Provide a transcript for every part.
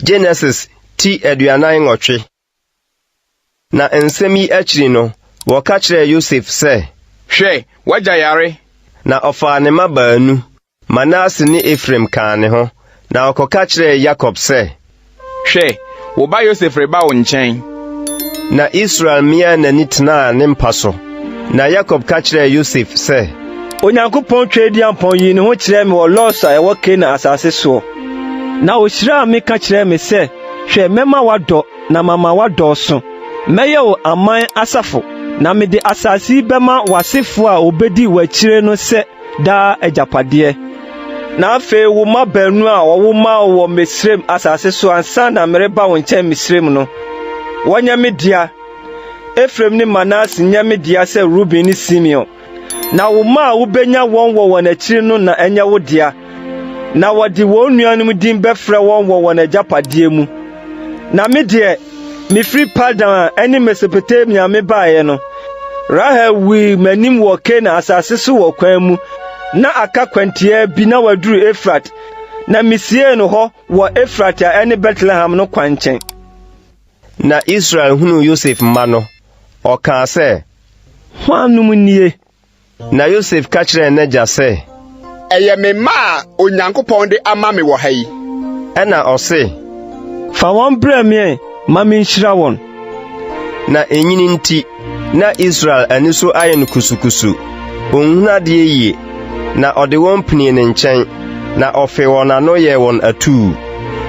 Genesis ti 48. Na nsɛm yi akyiri no, wɔka kyerɛɛ Yosef sɛ, Hwɛ, w'agya yare. Na ɔfaa ne mma baanu, Manase ne Efraim kaa ne ho, na ɔkɔka kyerɛɛ Yakob sɛ, Hwɛ, wo ba Yosef reba wo nkyɛn. Na Israel miaa n'ani tenaa ne mpa so. Na Yakob ka kyerɛɛ Yosef sɛ, Onyankopɔn Tweaduampɔn yii ne ho kyerɛɛ me wɔ Lus a ɛwɔ Kanaan asase soɔ, na ohyiraa me ka kyerɛɛ me sɛ, 'Hwɛ, mɛma woadɔ na mama woadɔɔso. Mɛyɛ wo aman asafo, na mede asase yi bɛma w'asefo a wobedi w'akyire no sɛ daa agyapadeɛ. Na afei wo mma baanu a wɔwo maa wo wɔ Misraim asase so ansa na mereba wo nkyɛn Misraim no, wɔnyɛ me dea. Efraim ne Manase nyɛ me dea sɛ Ruben ne Simeon. Na wo mma a wubenya wɔn wɔ wɔn akyiri no na ɛnyɛ wo dea, na wɔde wɔn nuanom din bɛfrɛ wɔn wɔ wɔn agyapadeɛ mu. Na me deɛ, mefiri Padan a ɛne Mesopotamia mebaeɛ no, Rahel wui m'anim wɔ Kanaan asase so wɔ kwan mu, na aka kwantiaa bi na waduru Efrat, na misiee no hɔ wɔ Efrat a ɛne Betlehem no kwankyɛn. Na Israel hunuu Yosef mma no, ɔkaa sɛ, Hwannom nie? Na Yosef ka kyerɛɛ n'agya sɛ, Ɛyɛ me mma a Onyankopɔn de ama me wɔ ha yi. Ɛnna ɔse, Fa wɔn brɛ me ɛ, ma minhyira wɔn. Na enyini nti, na Israel ani so ayɛ no kusukusu, onhunu adeɛ yie. Na ɔde wɔn pinii ne nkyɛn, na ɔfee wɔn ano yɛɛ wɔn atuu.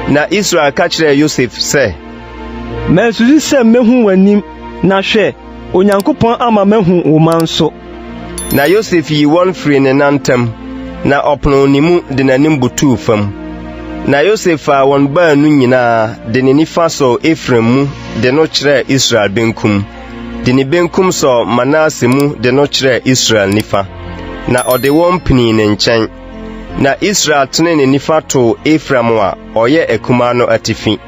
Na Israel ka kyerɛɛ Yosef sɛ, Mansusu sɛ mehu w'anim, na hwɛ, Onyankopɔn ama mahu wo mma nso. Na Yosef yii wɔn firii ne nan ntam, na ɔponoo ne mu de n'anim butuu fam. Na Yosef faa wɔn baanu nyinaa de ne nifa sɔɔ Efraim mu de no kyerɛɛ Israel benkum, de ne benkum sɔɔ Manase mu de no kyerɛɛ Israel nifa, na ɔde wɔn pinii ne nkyɛn. Na Israel tenee ne nifa too Efraim a ɔyɛ akumaa no atifi.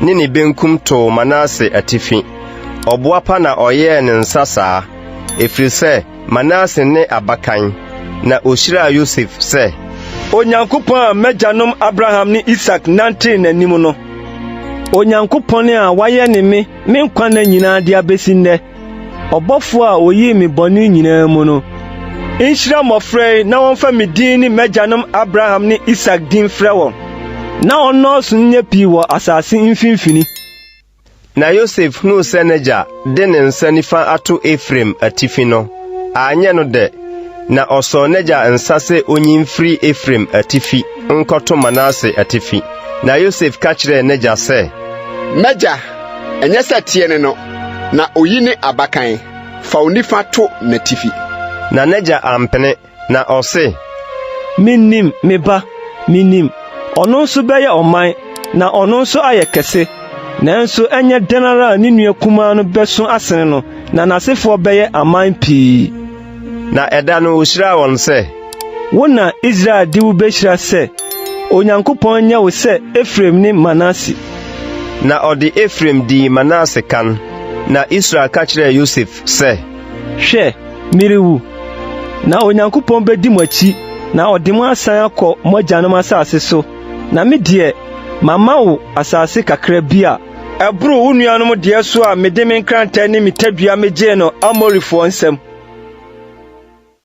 ne ne benkum too Manase atifi. Ɔboapa na ɔyɛɛ ne nsa saa, ɛfiri sɛ Manase ne abakan. Na ɔhyiraa Yosef sɛ, Onyankopɔn a m'agyanom Abraham ne Isak nantee n'anim no, Onyankopɔn a wayɛne me me nkwa nna nyinaa de abesi nnɛ, Ɔbɔfo a oyii me bɔne nyinaa mu no, nhyira mmofra yi na wɔmfa me din ne m'agyanom Abraham ne Isak din mfrɛ wɔn, na wɔnnɔɔso nyɛ pii wɔ asase mfimfini. Na Yosef hunuu sɛ n'agya de ne nsa nifa ato Efraim atifi no, anyɛ no dɛ, na ɔsɔɔ n'agya nsa sɛ onyi mfiri Efraim atifi nkɔto Manase atifi. Na Yosef ka kyerɛɛ n'agya sɛ, M'agya, ɛnyɛ sɛ teɛ ne no, na oyi ne abakan, fa wo nifa to n'atifi. Na n'agya ampene, na ɔse, Minnim, me ba, minnim. Ɔno nso bɛyɛ ɔman, na ɔno nso ayɛ kɛse. Nanso ɛnyɛ dɛn ara a ne nua kumaa no bɛso asene no, na n'asefoɔ bɛyɛ aman pii. Na ɛda no ohyiraa wɔn sɛ, Wo na Israel de wo behyira sɛ, 'Onyankopɔn nyɛ wo sɛ Efraim ne Manase. Na ɔde Efraim dii Manase kan. Na Israel ka kyerɛɛ Yosef sɛ, Hwɛ, merewu, na Onyankopɔn bedi mo akyi na ɔde mo asan akɔ mo agyanom asase so, na me deɛ, mama wo asase kakra bi a ɛboro wo nuanom deɛ so a mede me nkrantɛ ne me tadua migyee no Amorifoɔ nsam.